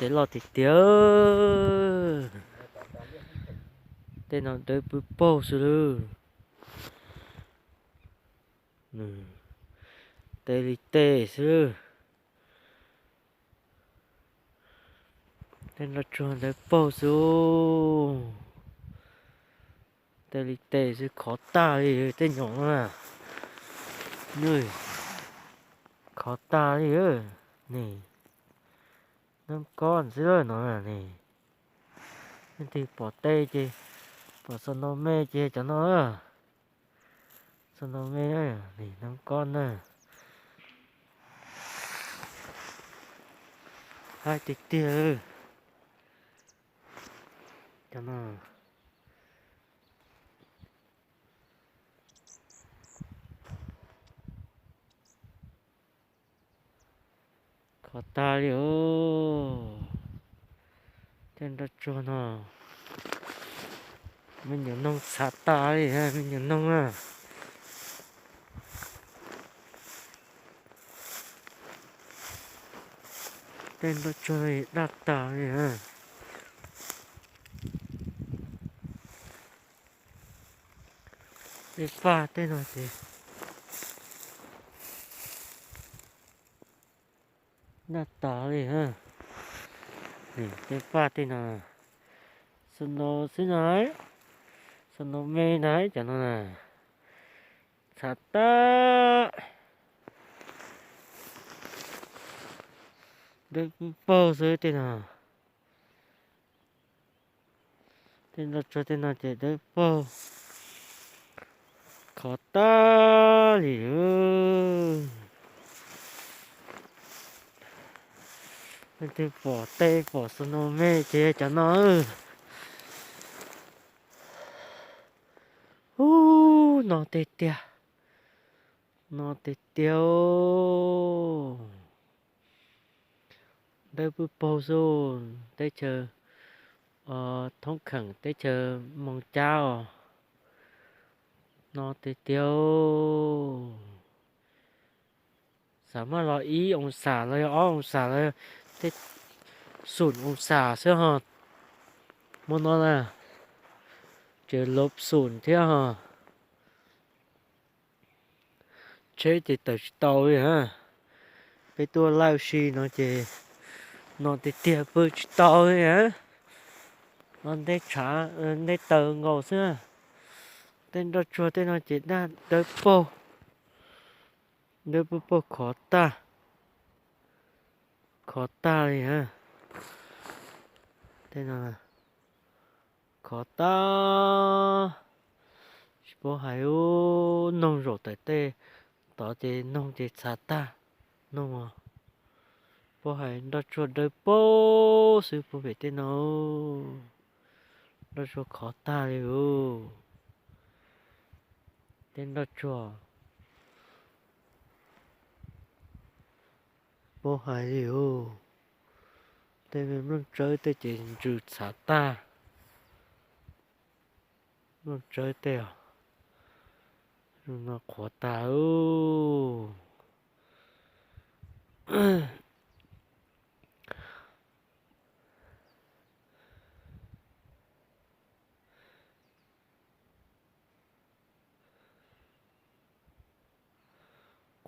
tes loj tiag tiag. Tej no dawb pw paug xwb lawm. Tej li tej xwb. Tej nroj tsuag dawb paug xwb. Tej li tej xwb, khov tag li tej nyom na. Khov tag li. Ni, nab kob xwb no ni. Leej twg pom tej ces, pom xo no me ces cov no. Xo no me, ni nab kob na. Haib tiag tiag. Cov no khov tag li os. Tej nroj tsuag no me nyuam noog txhav tas li, me nyuam noog na. Tej nroj tsuag daj tas li. Tej paj tej no ces daj tas li. Tej paj tej no, snow xwb no, snow me na, cov no na, txhav tag. Dawb paug xwb tej no. Tej nroj tsuag tej no ces dawb paug, khov tag li. Leej twg pom tej pom snow me ces cov no. Ub, no tiag tiag, no tiag tiag. Dawb pw paug xwb, teb chaws thoob kheem teb chaws Moos Cab os. No tiag tiag. Xav maj los ib oo xam los yog ob oo xam los tej xum oo xam xwb ho. Hmo no na, tseem lov xum thiab ho. Tsheb ces tawm tsis tau li na. Peb tuaj laj si no ces no tiag tiag pw tsis tau li na. No ntej tshav ntej taws nkaus xwb. Tej nroj tsuag tej no ces daj dawb paug, dawb paug paug khov tag, khov tag li na. Tej no khov tag, tsis paub hais. Noog zaum tawm tej tod ces noog ces txhav tag, noog. Paub hais nroj tsuag dawb paug xwb puag pem tej no, nroj tsuag khov tag li os. Tej nroj tsuag, paub hais li os. Tej me nplooj tsawb tej ces ntsws txhav tag. Nplooj tsawb tej os, no qhuav tag.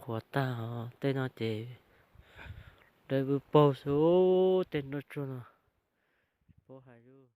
Qhuav tag os, tej no ces dawb paug xwb, tej nroj tsuag no, paub hais.